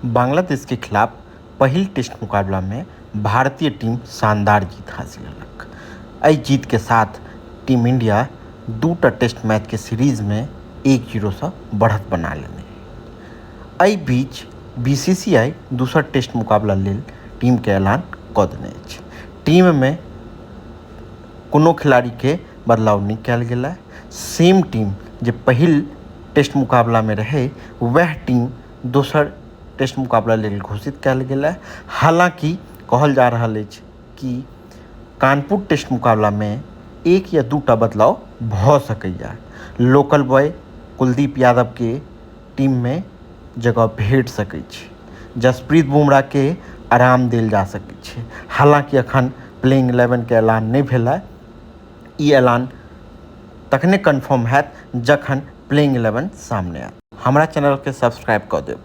बांग्लादेश के खिलाफ पहिल टेस्ट मुकाबला में भारतीय टीम शानदार जीत हासिल केलक। एहि जीत के साथ टीम इंडिया दूटा टेस्ट मैच के सीरीज में 1-0 सँ बढ़त बना लेने। एहि बीच बीसीसीआई दोसर टेस्ट मुकाबला लेल टीम के ऐलान कऽ देने अछि। टीम में कोनो खिलाड़ी के बदलाव नहि कयल गेल है। सेम टीम जे पहिल टेस्ट मुकाबला में रहे वएह टीम दोसर टेस्ट मुकाबला लेल घोषित कयल गेल है। हालांकि कहल जा रहल अछि कि कानपुर टेस्ट मुकाबला में एक या दूटा बदलाव भऽ सकैए। लोकल बॉय कुलदीप यादव के टीम में जगह भेट सकै छै। जसप्रीत बुमराह के आराम देल जा सकै छै। हालांकि अखन प्लेइंग 11 के ऐलान नहि भेल है। ई ऐलान तखने कन्फर्म हैत जखन प्लेइंग 11 सामने आयत। हमरा चैनल के सब्सक्राइब कऽ देब।